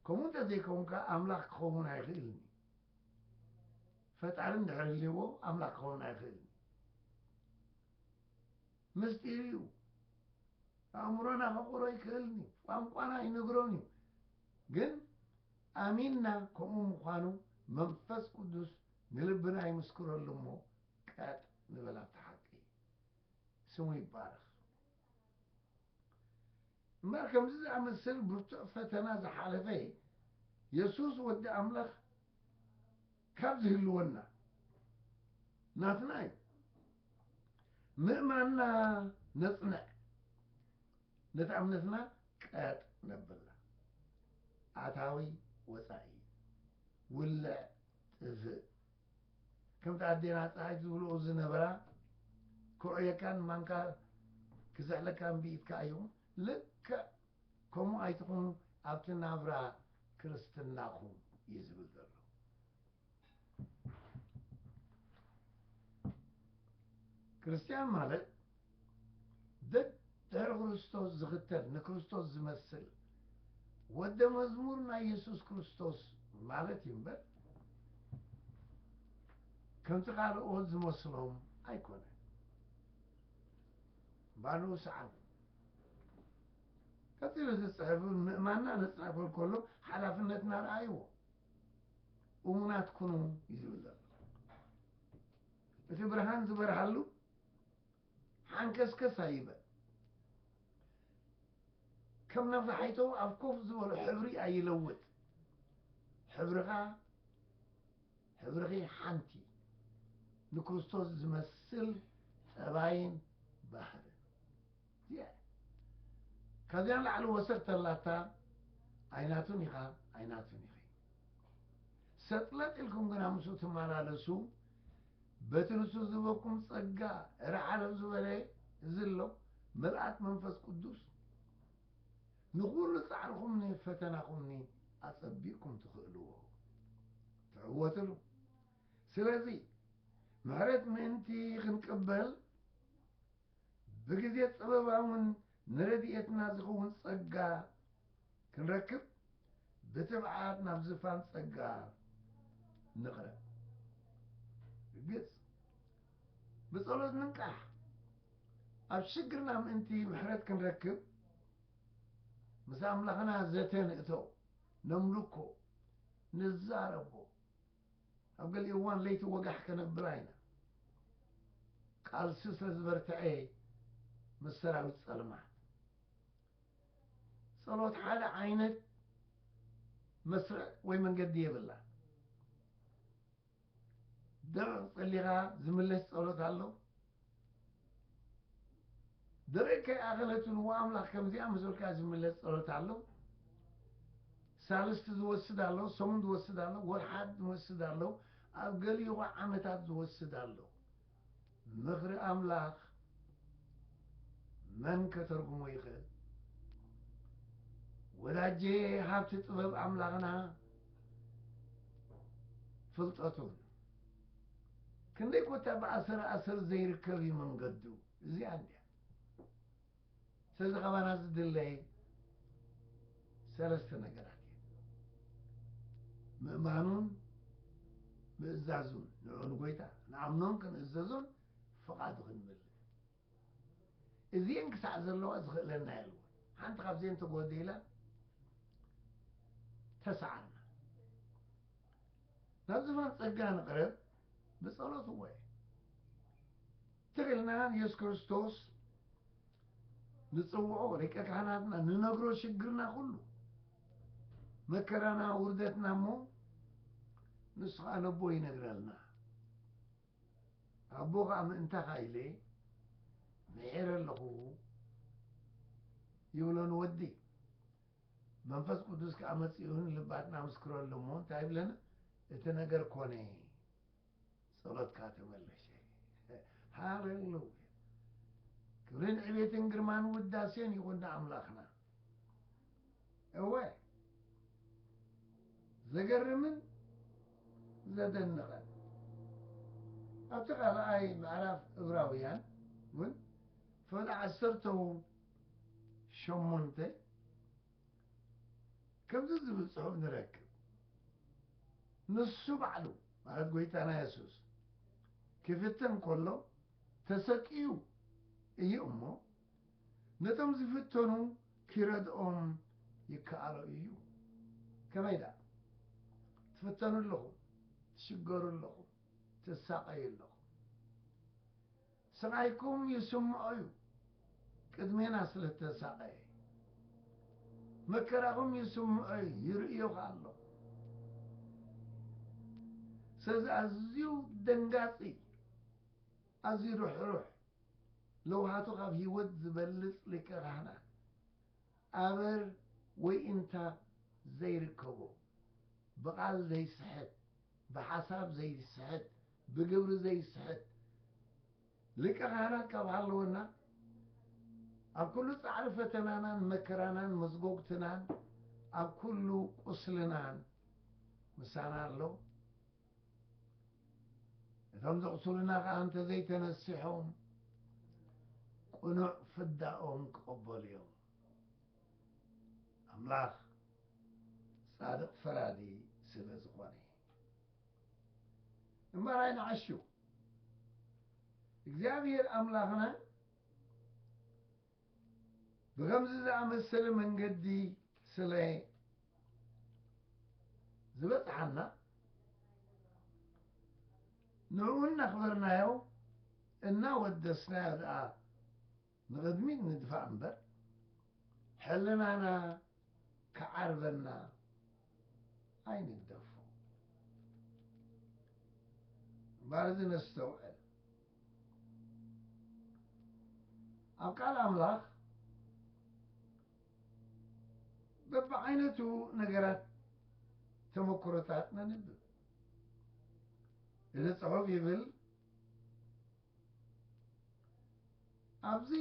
ከምኡ እንተዘይከውን ከኣ ኣምላኽ ክኸውን ኣይኽእልን እዩ። ፈጣሪ እንድሕር ህልዎ ኣምላኽ ክኸውን ኣይኽእልን እዩ። ምስጢር እዩ። ኣእምሮና ከቑሮ ኣይክእልን እዩ። ቋንቋና ኣይነግሮን እዩ። ግን ኣሚንና ከምኡ ምዃኑ መንፈስ ቅዱስ ንልብና ይምስክረሉ እሞ ቀጥ ንበል ኣብቲ ሓቂ። ስሙ ይባረኽ። እምበር ከምዚ ዝኣመሰል ብርቱዕ ፈተና ዝሓለፈ የሱስ ወዲ ኣምላኽ ካብ ዝህልወና ናትና እዩ። ምእማንና ነጽንዕ፣ ነታ እምነትና ቀጥ ነብላ። ኣታዊ ወጻኢ፣ ውልዕ ጥፍእ፣ ከምቲ ኣዴና ጸሓይ ዝብልኡ ዝነበራ፣ ክዕየካን ማንካ ክስሕለካን ብኢድካ እዮም። ልክዕ ከምኡ ኣይትኹኑ ኣብቲ ናብራ ክርስትናኹም እዩ ዝብል ዘሎ። ክርስትያን ማለት ደድሕሪ ክርስቶስ ዝኽተል፣ ንክርስቶስ ዝመስል ወደ መዝሙር ናይ የሱስ ክርስቶስ ማለት እዩ እምበር፣ ከምቲ ካልኦት ዝመስሎም ኣይኮነን። ባንኡ ሰዓቡ። ቀጺሉ ዝጽሕፍ ምእማንና ነጽንዕ ክብል ከሎ፣ ሓላፍነትና ረኣይዎ። እሙናት ኩኑ እዩ ዝብል ዘሎ። እቲ ብርሃን ዝበርሃሉ ሓንከስከስ ኣይበል። ከም ነፋሒቶ ኣብ ኮፍ ዝበሎ ሕብሪ ኣይለውጥ። ሕብርኻ፣ ሕብርኺ ሓንቲ፣ ንክርስቶስ ዝመስል ጠባይን ባህርን። እዚኣ፣ ካብዚኣ ንላዕሊ ወሰድ ተላታ ኣይናቱን ኢኻ፣ ኣይናቱን ኢኺ። ሰጥለጥ ኢልኩም ግና ምስኡ ትመላለሱ፣ በቲ ንሱ ዝህበኩም ጸጋ፣ እረ ሓለፍ ዝበለ እዚ ኣሎ፣ ምልኣት መንፈስ ቅዱስ፣ ንኹሉ ጻዕርኹምኒ ፈተናኹምኒ ኣጸቢቕኩም ትኽእልዎ፣ ትዕወትሉ። ስለዚ፣ ምሕረት ምእንቲ ክንቅበል፣ ብግዜ ጥበባውን ንረድኤትና ዝኸውን ጸጋ ክንረክብ፣ ብትብዓት ናብ ዝፋን ጸጋ ንቕረብ። ርግጽ፣ ብጸሎት ንንቃሕ። ኣብ ሽግርና ምእንቲ ምሕረት ክንረክብ፣ ምስ ኣምላኽና ዘተ ንእቶ፣ ነምልኮ፣ ንዛረቦ። ኣብ ገሊኡ እዋን ለይቲ ወጋሕ ከነብላ ኢና። ቃልሲ ስለ ዝበርትዐ ምስ ሰራዊት ጸልማት። ጸሎት ሓደ ዓይነት መስርዕ ወይ መንገዲ የብላን። ደቂቕ ጸሊኻ ዝምለስ ጸሎት ኣሎ። ደቂቕ ከይኣኸለት እውን፣ "ወኣምላኽ፣ ከምዚኣ ምስልካ" ዝምለስ ጸሎት ኣሎ። ሳልስቲ ዝወስድ ኣሎ፣ ሰሙን ዝወስድ ኣሎ፣ ወርሓት ዝወስድ ኣሎ፣ ኣብ ገሊኡ ኸዓ ዓመታት ዝወስድ ኣሎ። ምኽሪ ኣምላኽ መን ከተርጉሞ ይኽእል? ወዳጄ፣ ሃብቲ ጥበብ ኣምላኽና ፍልጠቱን ክንደይ ኮታ ብኣሰር ኣሰር ዘይርከብ እዩ መንገዱ። እዚኣ እንድያ። ስለዚ ካባና ዝድለየ ሰለስተ ነገራት እዩ። ምእማኑን ምእዛዙን፣ ንዑ ንጎይታ ንኣምኖን ክንእዘዞን ፍቓዱ ክንምልእ። እዚኤን ክሳዕ ዘለዋ ዝኽእለና የልቦን። ሓንቲ ካብዚኤን ተጎዲላ፣ ተሰዓርና። ናብ ዝፋን ጸጋ ንቕረብ ብጸሎት እወ። ትኽእልና ንየሱስ ክርስቶስ ንጽውዖ፣ ሊቀ ካህናትና ንነግሮ ሽግርና ኩሉ፣ መከራና፣ ውርደትና እሞ ንሱ ኸኣ ነቦ ይነግረልና። ኣቦ ኸኣ ምእንታኻ ኢለ ምሒረ ኣለኹ ይብሎ ንወዲ። መንፈስ ቅዱስ ከኣ መጺኡ ንልባትና ምስክረሉ እሞ እንታይ ይብለና? እቲ ነገር ኮነ፣ ጸሎትካ ተመለሸ። ሃሌሉያ። ክብርን ዕቤትን ግርማን ውዳሴን ይኹን ንኣምላኽና። እወ፣ ዘገርምን ዘደንቐን። ኣብቲ ካልኣይ ምዕራፍ ዕብራውያን እውን ፈውዲ ዓሰርተው ሸሞንተ ከምዚ ዝብል ጽሑፍ ንረክብ። ንሱ ባዕሉ፣ ማለት ጎይታና የሱስ፣ ክፍተን ከሎ ተሰቅዩ እዩ እሞ፣ ነቶም ዝፍተኑ ኪረድኦም ይከኣሎ እዩ። ከመይ ደኣ? ትፍተኑ ኣለኹም፣ ትሽገሩ ኣለኹም፣ ትሳቐዩ ኣለኹም። ስቓይኩም ይስምዖ እዩ፣ ቅድሜና ስለ እተሳቐየ። መከራኹም ይስምዖ እዩ፣ ይርእዮ ከኣ ኣሎ። ስለዚ ኣዝዩ ደንጋጺ፣ ኣዝዩ ርሕሩሕ፣ ለውሃቱ ካብ ህይወት ዝበልጽ ሊቀ ካህናት፣ ኣበር ወይ እንታ ዘይርከቦ፣ ብቓል ዘይስሕት፣ ብሓሳብ ዘይስሕት፣ ብግብሪ ዘይስሕት ሊቀ ካህናት ካብ ሃለወና፣ ኣብ ኩሉ ጻዕሪ ፈተናናን መከራናን መስጎግትናን፣ ኣብ ኩሉ ቁስልናን ምሳና ኣሎ። እቶም ዘቑስሉና ከኣ እንተ ዘይተነሲሖም፣ ቅኑዕ ፍዳኦም ክቕበሉ እዮም። ኣምላኽ ጻድቕ ፈራዲ ስለ ዝኾነ። እምበኣር ኣይንዓሹ። እግዚኣብሔር ኣምላኽና ብኸምዚ ዝኣመሰለ መንገዲ ስለ ዝበጽሓና፣ ንዕኡ እናኽበርናዮ፣ እናወደስናዮ ደኣ ንቕድሚት ንድፋእ እምበር፣ ሕልናና ክዓርበና ኣይንግደፎ። እምበኣር እዚ ነስተውዕል። ኣብ ቃል ኣምላኽ በብዓይነቱ ነገራት፣ ተመክሮታት ነንብብ። እዚ ጽሑፍ ይብል፣ ኣብዚ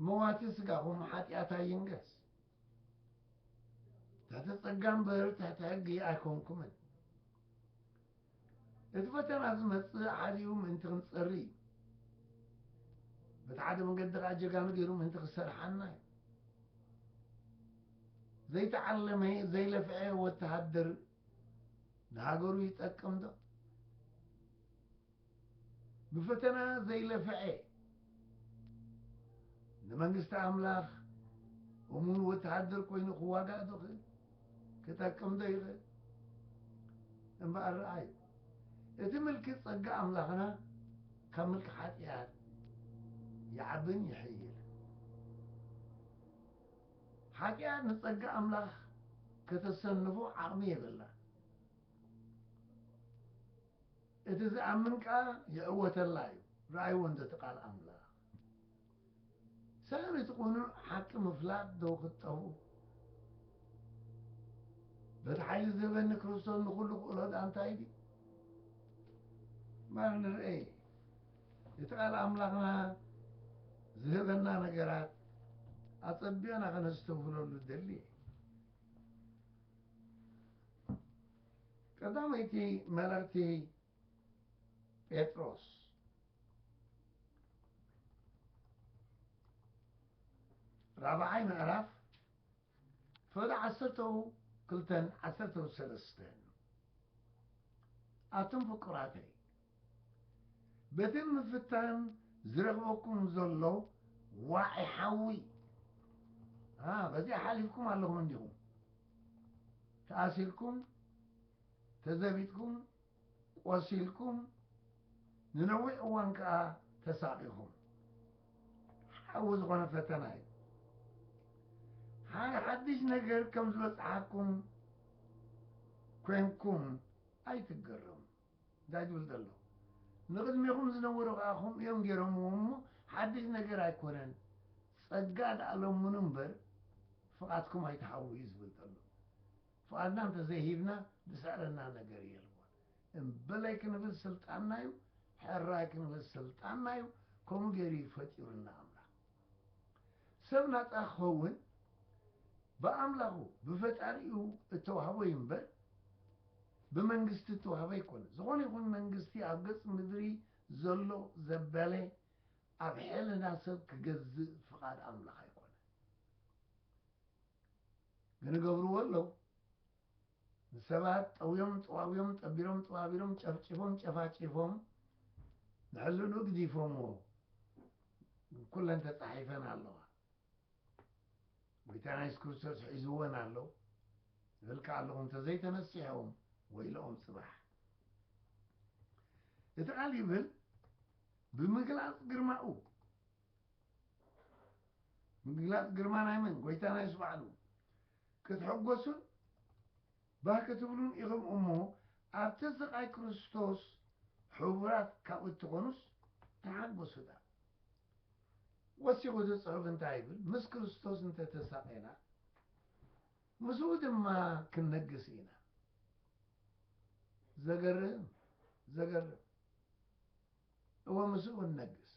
መዋቲ ስጋኹም ሓጢኣት ኣይንገስ። ትሕቲ ጸጋ እምበር ትሕቲ ሕጊ ኣይኮንኩምን። እቲ ፈተና ዝመጽእ ሓዲኡ ምእንቲ ክንጸሪ እዩ። በቲ ሓደ መንገዲ ከኣ ጀጋኑ ገይሩ ምእንቲ ክሰርሓና እዩ። ዘይተዓለመ፣ ዘይለፍዐ ወተሃደር ንሃገሩ ይጠቅም ዶ? ብፈተና ዘይለፍዐ ንመንግስቲ ኣምላኽ እሙን ወተሃደር ኮይኑ ክዋጋእ ዶ ክእል? ክጠቅም ዶ ይኽእል? እምበኣር ረኣዩ፣ እቲ ምልኪ ጸጋ ኣምላኽና ካብ ምልኪ ሓጢኣት ይዓብን ይሕይልን። ሓጢኣት ንጸጋ ኣምላኽ ከተሰንፎ ዓቕሚ የብላን። እቲ ዝኣምን ከኣ ይዕወተላ እዩ። ረኣይዎ እንዶ እቲ ቃል ኣምላኽ። ሰኣን እቲ ቅኑዕ ሓቂ ምፍላጥ ዶ ክትጠፍኡ? በቲ ሓይሊ ዝህበኒ ክርስቶስ ንኹሉ ክእሎ ደኣ እንታይ ድዩ? ማር ንርኤ። እቲ ቃል ኣምላኽና ዝህበና ነገራት ኣጸቢቕና ከነስተውህለሉ ደሊ። ቀዳመይቲ መልእኽቲ ጴጥሮስ ራብዓይ ምዕራፍ ፈውዲ ዓሰርተው ክልተን ዓሰርተው ሰለስተን። ኣቱም ፍቁራተይ፣ በቲ ምፍታን ዝረኽበኩም ዘሎ ዋዒ ሓዊ፣ አ፣ በዚኣ ሓሊፍኩም ኣለኹም እንዲኹም። ተኣሲርኩም፣ ተዘቢጥኩም፣ ቆሲልኩም፣ ንነዊሕ እዋን ከኣ ተሳቒኹም። ሓዊ ዝኾነ ፈተና እዩ። ሓደ ሓድሽ ነገር ከም ዝበጽሓኩም ኮይንኩም ኣይትገረሙ። እንታይ ዝብል ዘሎ? ንቕድሜኹም ዝነበሩ ከኣ ከምኡ እዮም ገይሮምዎ እሞ፣ ሓድሽ ነገር ኣይኮነን። ጸጋ ደኣ ለምኑ እምበር፣ ፍቓድኩም ኣይትሃቡ እዩ ዝብል ዘሎ። ፍቓድና እንተዘይሂብና፣ ዝስዕረና ነገር የልቦን። እምበለይ ክንብል ስልጣንና እዩ። ሕራይ ክንብል ስልጣንና እዩ። ከምኡ ገይሩ እዩ ፈጢሩና ኣምላኽ። ሰብ ናጻ ክኸውን ብኣምላኹ ብፈጣሪኡ እተዋህቦ እዩ እምበር ብመንግስቲ እተዋህበ ኣይኮነ። ዝኾነ ይኹን መንግስቲ ኣብ ገጽ ምድሪ ዘሎ ዘበለ ኣብ ሕልና ሰብ ክገዝእ ፍቓድ ኣምላኽ ኣይኮነ። ግን ይገብርዎ ኣለዉ። ንሰባት ጠውዮም፣ ጠዋውዮም፣ ጠቢሮም፣ ጠባቢሮም፣ ጨፍጭፎም፣ ጨፋጭፎም፣ ንሕልንኡ ግዲፎምዎ። ኩለን ተጻሒፈን ኣለዋ። ጎይታና የሱስ ክርስቶስ ሒዝወን ኣሎ። ዝብል ከኣ ኣለኹም፣ እንተዘይተነሲሖም ወይልኦም ጽባሕ። እቲ ቃል ይብል፣ ብምግላጽ ግርማኡ፣ ምግላጽ ግርማ ናይ መን? ጎይታና የሱስ ባዕሉ። ክትሕጎሱን ባህ ክትብሉን ኢኹም እሞ፣ ኣብቲ ስቓይ ክርስቶስ ሕቡራት ካብ እትኾኑስ፣ ተሓጎሱ ደኣ። ወሲኹ እቲ ጽሑፍ እንታይ ይብል? ምስ ክርስቶስ እንተ ተሳቒና፣ ምስኡ ድማ ክንነግስ ኢና። ዘገርም፣ ዘገርም። እወ፣ ምስኡ ክንነግስ።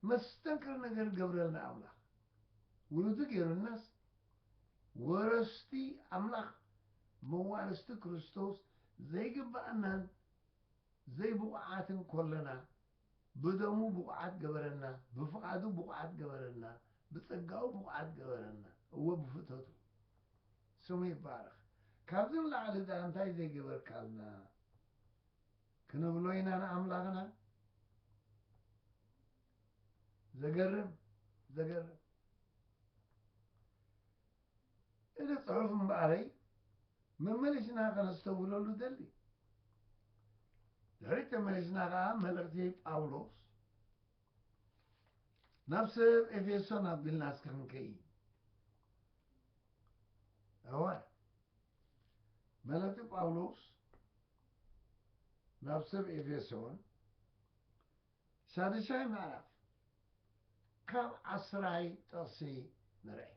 መስተንክር ነገር ገብረልና ኣምላኽ። ውሉዱ ገይሩናስ፣ ወረስቲ ኣምላኽ፣ መዋርስቲ ክርስቶስ ዘይግብኣናን ዘይብቑዓትን ኮለና፣ ብደሙ ብቑዓት ገበረና፣ ብፍቓዱ ብቑዓት ገበረና፣ ብጸጋኡ ብቑዓት ገበረና። እወ፣ ብፍትወቱ ስሙ ይባረኽ። ካብዚ ንላዕሊ ደኣ እንታይ ዘይገበርካልና? ክንብሎ ኢና ንኣምላኽና። ዘገርም፣ ዘገርም። እዚ ጽሑፍ እምበኣረይ መመሊስና ከነስተውህለሉ ደሊ። ድሕሪት ተመሊስና ከኣ መልእኽቲ ጳውሎስ ናብ ሰብ ኤፌሶን ኣቢልና እስከ ክንከይድ። እወ፣ መልእኽቲ ጳውሎስ ናብ ሰብ ኤፌሶን፣ ሳድሻይ ምዕራፍ፣ ካብ ዓስራይ ጥቕሲ ንርኢ።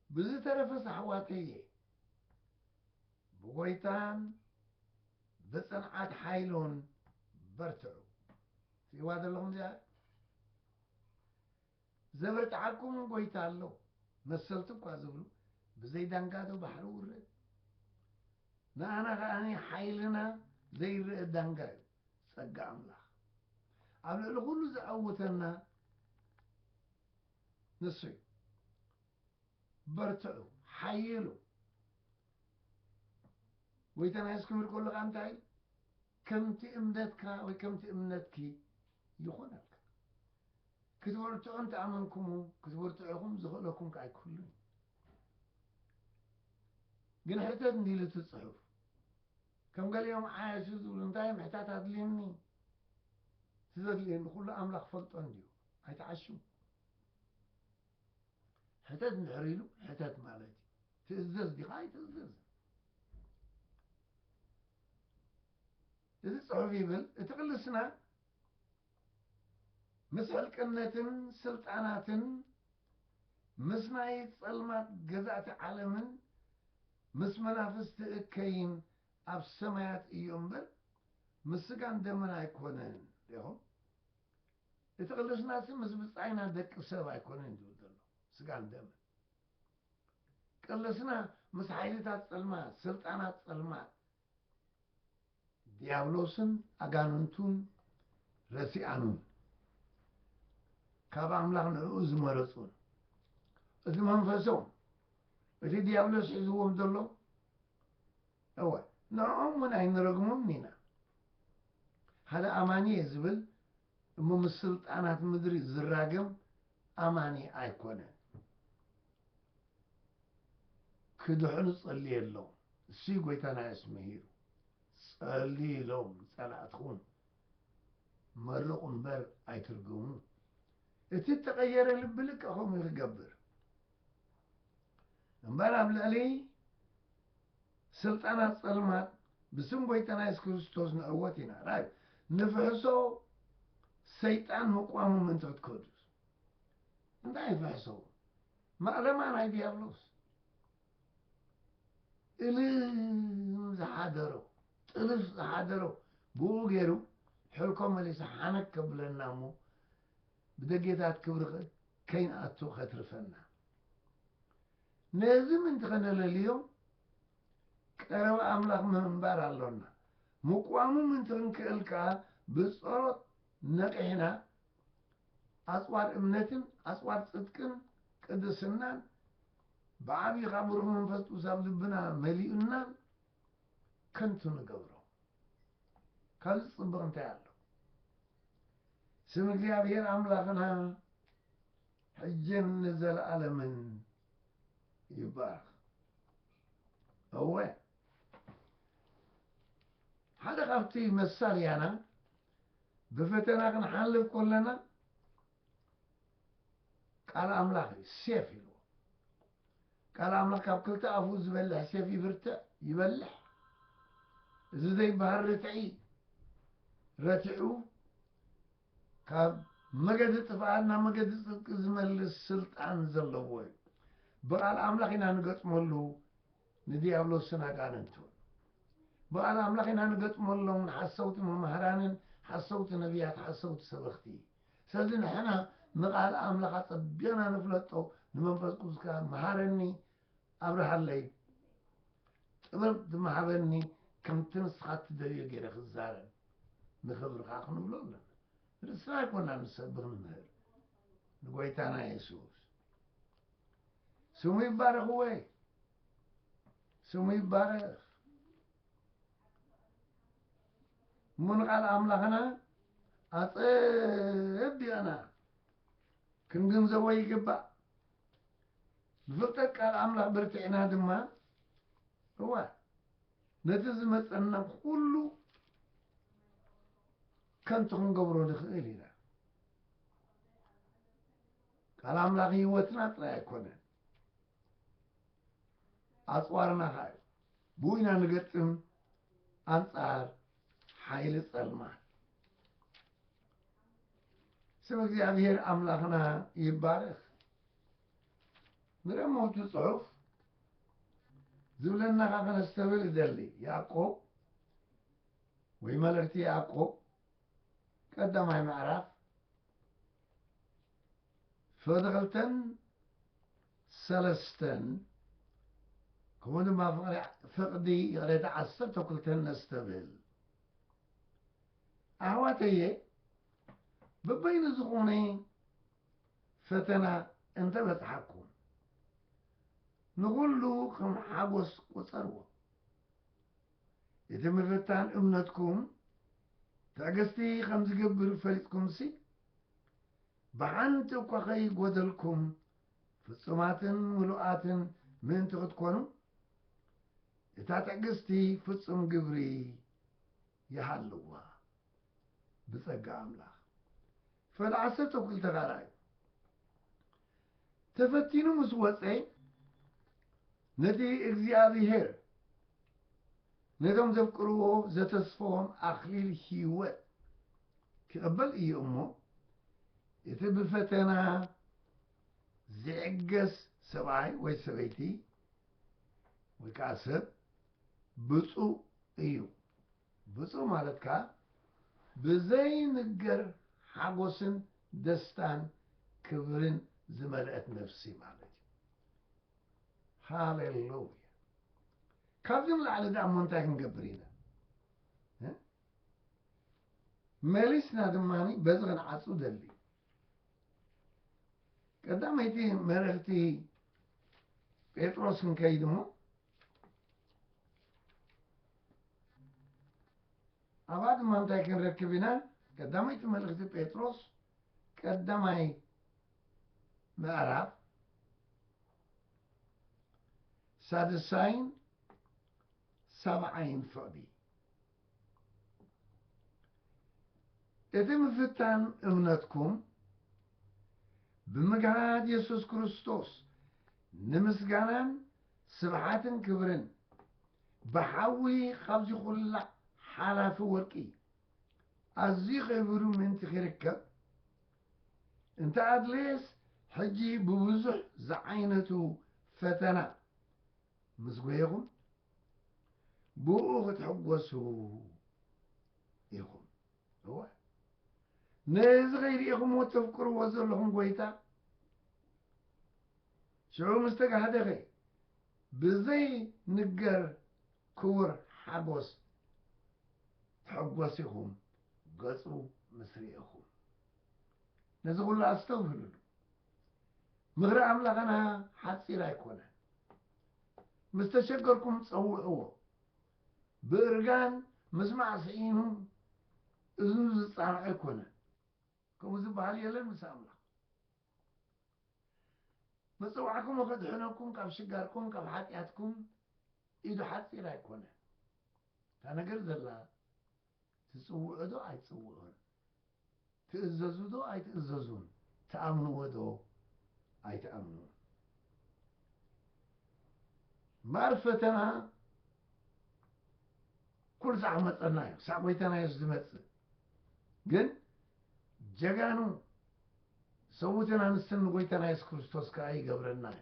ብዝተረፈስ ኣሕዋተየ፣ ብጎይታን ብጽንዓት ሓይሉን በርትዑ። ትሪእዋ ዘለኹም እዚኣ? ዘበርትዓኩም ጎይታ ኣሎ። መሰልቲ እኳ ዝብሉ፣ ብዘይ ዳንጋ ዶ ባሕሪ ውረድ? ንኣና ከኣ ሓይልና ዘይረኣ ዳንጋ እዩ፣ ጸጋ ኣምላኽ። ኣብ ልዕሊ ኩሉ ዘዐውተና ንሱ እዩ። በርትዑ፣ ሓይሉ። ጎይታና የሱስ ክብል ከሎ ከኣ እንታይ ኢሉ? ከምቲ እምነትካ ወይ ከምቲ እምነትኪ ይኾነልካ። ክትበርትዑ እንተኣመንኩሙ፣ ክትበርትዑ ኢኹም፣ ዝኽእለኩም ከኣ ኣይክህሉን እዩ። ግን ሕተት እንዲሉ እቲ ጽሑፍ። ከም ገሊኦም ዓያሹ ዝብሉ፣ እንታይ ምሕታት ኣድልየኒ? እቲ ዘድልየኒ ኩሉ ኣምላኽ ፈልጦ እንድዩ። ኣይትዓሹ። ሕተት እንድሕር ኢሉ፣ ሕተት ማለት እዩ። ትእዘዝ ዲኻ? ኣይትእዘዝን። እዚ ጽሑፍ ይብል፣ እቲ ቅልስና ምስ ሕልቅነትን ስልጣናትን ምስ ናይ ጸልማት ገዛእቲ ዓለምን ምስ መናፍስቲ እከይን ኣብ ሰማያት እዩ እምበር፣ ምስ ስጋን ደምን ኣይኮነን። ሪኢኹም? እቲ ቅልስናሲ ምስ ብጻይና ደቂ ሰብ ኣይኮነን ዝብል ዘሎ፣ ስጋን ደምን። ቅልስና ምስ ሓይልታት ጸልማት፣ ስልጣናት ጸልማት፣ ዲያብሎስን ኣጋንንቱን ረሲኣኑን፣ ካብ ኣምላኽ ንዕኡ ዝመረጹን፣ እቲ መንፈሶም፣ እቲ ዲያብሎስ ሒዝዎም ዘሎ፣ እወ፣ ንዕኦም እውን ኣይንረግሞምን ኢና። ሓደ ኣማኒ እየ ዝብል እሞ ምስ ስልጣናት ምድሪ ዝራገም ኣማኒ ኣይኮነን። ክድሕኑ ጸልየሎም። እሱ ጎይታና የሱስ ምሂሩ። ጸልዩ ኢሎም ጸላእትኹም መርቑ እምበር ኣይትርግሙ። እቲ እተቐየረ ልቢ ልክዕ ከምኡ እዩ ክገብር። እምበር ኣብ ልዕሊ ስልጣናት ጸልማት ብስም ጎይታና የሱስ ክርስቶስ ንዕወት ኢና። ራይ ንፍሕሶ ሰይጣን ምቋሙ ምእንቲ ክትከዱስ። እንታይ ፍሕሶ? ማእለማ ናይ ዲያብሎስ። እልም ዝሓደሮ፣ እልፍ ዝሓደሮ ብኡ ገይሩ ሕልኮ መሊሱ ሓነክ ከብለና እሞ ብደጌታት ክብሪ ከይንኣቱ ከትርፈና። ነዚ ምእንቲ ከነለልዮ ቀረባ ኣምላኽ ምንባር ኣሎና። ምቋሙ ምእንቲ ክንክእል ከኣ ብጸሎት ነቒሕና ኣጽዋር እምነትን ኣጽዋር ጽድቅን ቅድስናን ብዓብዪ ካብ ብሩኽ መንፈስ ቅዱስ ኣብ ልብና መሊኡናን ከንቱ ንገብሮ። ካብዚ ጽቡቕ እንታይ ኣሎ? ስም እግዚኣብሔር ኣምላኽና ሕጅን ንዘለኣለምን ይባረኽ። እወ፣ ሓደ ካብቲ መሳርያና ብፈተና ክንሓልፍ ከለና ቃል ኣምላኽ እዩ፣ ሴፍ ኢልዎ። ቃል ኣምላኽ ካብ ክልተ ኣፉ ዝበልሕ ሴፍ ይብርትዕ፣ ይበልሕ። እዚ ዘይበሃል ርትዒ ረቲዑ ካብ መገዲ ጥፍኣት ናብ መገዲ ጽድቂ ዝመልስ ስልጣን ዘለዎ እዩ። ብቓል ኣምላኽ ኢና ንገጥመሉ ንዲያብሎስን ኣጋንንቱን። ብቓል ኣምላኽ ኢና ንገጥመሎም ንሓሰውቲ መማህራንን ሓሰውቲ ነቢያት፣ ሓሰውቲ ሰበኽቲ። ስለዚ ንሕና ንቓል ኣምላኽ ኣጸቢቕና ንፍለጦ፣ ንመንፈስ ቅዱስ ከኣ መሃረኒ፣ ኣብርሃለይ፣ ጥበብ ትመሃበኒ፣ ከምቲ ንስኻ እትደልዮ ገይረ ክዛረብ፣ ንኽብርኻ ክንብሎ ኣለና። ርእስና ኣይኮና ንሰብኽ ንምህር፣ ንጎይታና የሱስ። ስሙ ይባረኽ ወይ፣ ስሙ ይባረኽ። እሞ ንቓል ኣምላኽና ኣጸቢቕና ክንግንዘቦ ይግባእ። ብፍልጠት ቃል ኣምላኽ በርቲዕና ድማ፣ እዋ፣ ነቲ ዝመጸና ኩሉ ከንቱ ክንገብሮ ንኽእል ኢና። ቃል ኣምላኽ ህይወትና ጥራይ ኣይኮነን፣ ኣጽዋርና ኸኣ እዩ። ብኡ ኢና ንገጥም ኣንጻር ሓይሊ ጸልማት። ስም እግዚኣብሔር ኣምላኽና ይባረኽ። ንረሞቱ ጽሑፍ ዝብለና ኸዓ ከነስተብል እደሊ። ያዕቆብ ወይ መልእኽቲ ያዕቆብ ቀዳማይ ምዕራፍ ፍቕዲ ክልተን ሰለስተን ከምኡ ድማ ፍቕዲ፣ ፍቕዲ ይቕሬታ ዓሰርተ ክልተን ነስተብል። ኣሕዋተየ፣ በበይኑ ዝኾነ ፈተና እንተ በጽሓኩም፣ ንኹሉ ከም ሓጎስ ቁጸርዎ። እቲ ምፍታን እምነትኩም ትዕግስቲ ከም ዝገብር ፈሊጥኩምሲ፣ ብሓንቲ እኳ ከይጎደልኩም ፍጹማትን ምሉኣትን ምእንቲ ክትኮኑ፣ እታ ትዕግስቲ ፍጹም ግብሪ ይሃልዋ። ብጸጋ ኣምላኽ። ፍቕዲ ዓሰርተ ክልተ ካልኣይ። ተፈቲኑ ምስ ወጸ፣ ነቲ እግዚኣብሔር ነቶም ዘፍቅርዎ ዘተስፈዎም ኣኽሊል ህይወት ክቕበል እዩ እሞ፣ እቲ ብፈተና ዝዕገስ ሰብኣይ ወይ ሰበይቲ ወይ ከዓ ሰብ ብፁዕ እዩ። ብፁዕ ማለት ከዓ ብዘይንገር ሓጎስን ደስታን ክብርን ዝመልአት ነፍሲ ማለት እዩ። ሃሌሉያ። ካብዚ ንላዕሊ ደኣ እሞ እንታይ ክንገብር ኢና? እ? መሊስና ድማ በዚ ክንዓጹ ደሊ። ቀዳመይቲ መልእኽቲ ጴጥሮስ ክንከይድ እሞ፣ ኣብኣ ድማ እንታይ ክንረክብ ኢና? ቀዳመይቲ መልእኽቲ ጴጥሮስ ቀዳማይ ምዕራፍ ሳድሳይን ሳብዓይን ፍቕዲ። እቲ ምፍታን እምነትኩም ብምግሃድ የሱስ ክርስቶስ ንምስጋናን ስብሓትን ክብርን ብሓዊ ካብዚ ኩላ ሓላፊ ወርቂ ኣዝዩ ኸቢሩ ምእንቲ ኺርከብ፣ እንተ ኣድለየስ፣ ሕጂ ብብዙሕ ዝዓይነቱ ፈተና ምስ ጐየኹም፣ ብኡ ክትሕጎሱ ኢኹም። እወ፣ ነዚ ከይርኢኹምዎ እተፍቅርዎ ዘለኹም ጐይታ፣ ሽዑ ምስ ተጋህደኸ፣ ብዘይንገር ክቡር ሓጎስ ትሕጎስ ኢኹም፣ ገጹ ምስ ርኢኹም። ነዚ ኹሉ ኣስተውህልሉ። ምኽሪ ኣምላኽና ሓጺር ኣይኮነን። ምስ ተሸገርኩም ጸውዕዎ። ብእርጋን ምስማዕ ስኢኑ እዝኑ ዝጻንዖ ኣይኮነን። ከምኡ ዝበሃል የለን ምስ ኣምላኽ። መጸዋዕኩም ከድሕነኩም ካብ ሽጋርኩም፣ ካብ ሓጢኣትኩም ኢዱ ሓጺር ኣይኮነን። እታ ነገር ዘላ ትጽውዑ ዶ ኣይትጽውዑን? ትእዘዙ ዶ ኣይትእዘዙን? ትኣምንዎ ዶ ኣይትኣምንዎን? እምበኣር ፈተና ኩሉ ሳዕ ክመጸና እዩ። ሳዕ ጎይታና ኢየሱስ ዝመጽእ። ግን ጀጋኑ ሰብኡትን ኣንስትን ንጎይታና የሱስ ክርስቶስ ከኣ ይገብረና እዩ።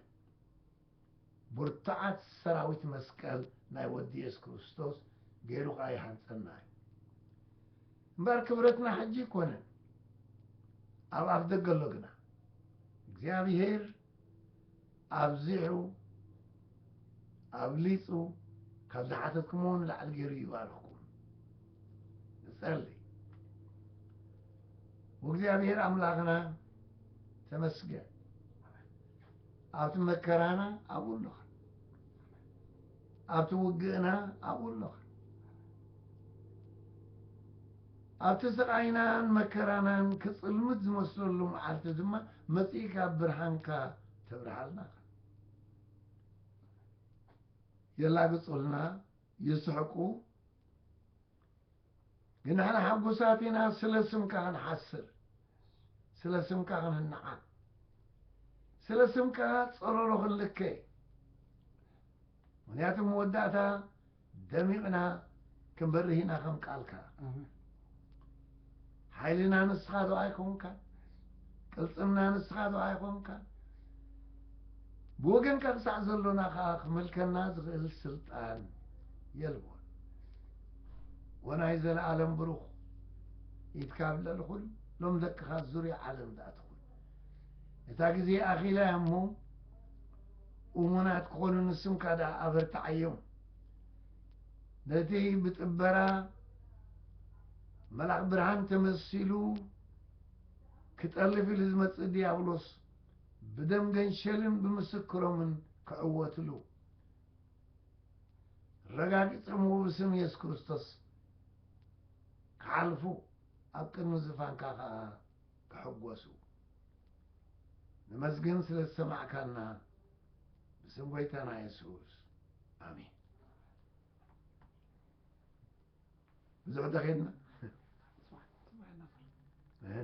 ብርቱዓት ሰራዊት መስቀል ናይ ወዲ የሱስ ክርስቶስ ገይሩ ከኣ ይሃንጸና እዩ። እምበኣር ክብረትና ሕጂ ኣይኮነን፣ ኣብ ኣፍ ደገ ኣሎ ግና። እግዚኣብሄር ኣብዚሑ ኣብሊጹ ካብ ዝሓተትኩምዎ ንላዕሊ ገይሩ ይባርኽኩም። ንጸሊ። ወእግዚኣብሔር ኣምላኽና ተመስገን። ኣብቲ መከራና ኣብኡ ኣለኻ። ኣብቲ ውግእና ኣብኡ ኣለኻ። ኣብቲ ስቓይናን መከራናን ክጽልምት ዝመስለሉ መዓልቲ ድማ መጺእካ ብርሃንካ ተብርሃልና ኢኻ። የላግጹልና፣ ይስሕቁ፣ ግን ንሕና ሕጉሳት ኢና፣ ስለ ስምካ ክንሓስር፣ ስለ ስምካ ክንንዓም፣ ስለ ስምካ ጸረሮ ክንልከ። ምኽንያቱ መወዳእታ ደሚቕና ክንበርህ ኢና ከም ቃልካ። ኣሜን። ሓይልና ንስኻ ዶ ኣይኮንካን? ቅልጽምና ንስኻ ዶ ኣይኮንካን? ብወገንካ ክሳዕ ዘሎና ከኣ ክመልከና ዝኽእል ስልጣን የልቦን። ወናይ ዘለኣለም ብሩኽ ኢድካ ኣብ ልዕሊ ኩሎም ደቅኻ ዙርያ ዓለም ደኣ ትኹን። እታ ግዜ ኣኺላ እያ እሞ፣ እሙናት ክኾኑ ንስምካ ደኣ ኣበርትዓዮም። ነቲ ብጥበራ መልኣኽ ብርሃን ተመሲሉ ክጠልፍ ኢሉ ዝመጽእ ዲያብሎስ ብደም ገንሸልን ብምስክሮምን ክዕወትሉ ረጋጊጾምዎ ብስም የሱስ ክርስቶስ ክሓልፉ ኣብ ቅድሚ ዝፋንካ ከኣ ክሕጎሱ። ነመስግን ስለ ዝሰማዕካና ብስም ጐይታና የሱስ። ኣሜን። ብዙሕ ተኸድና። እ?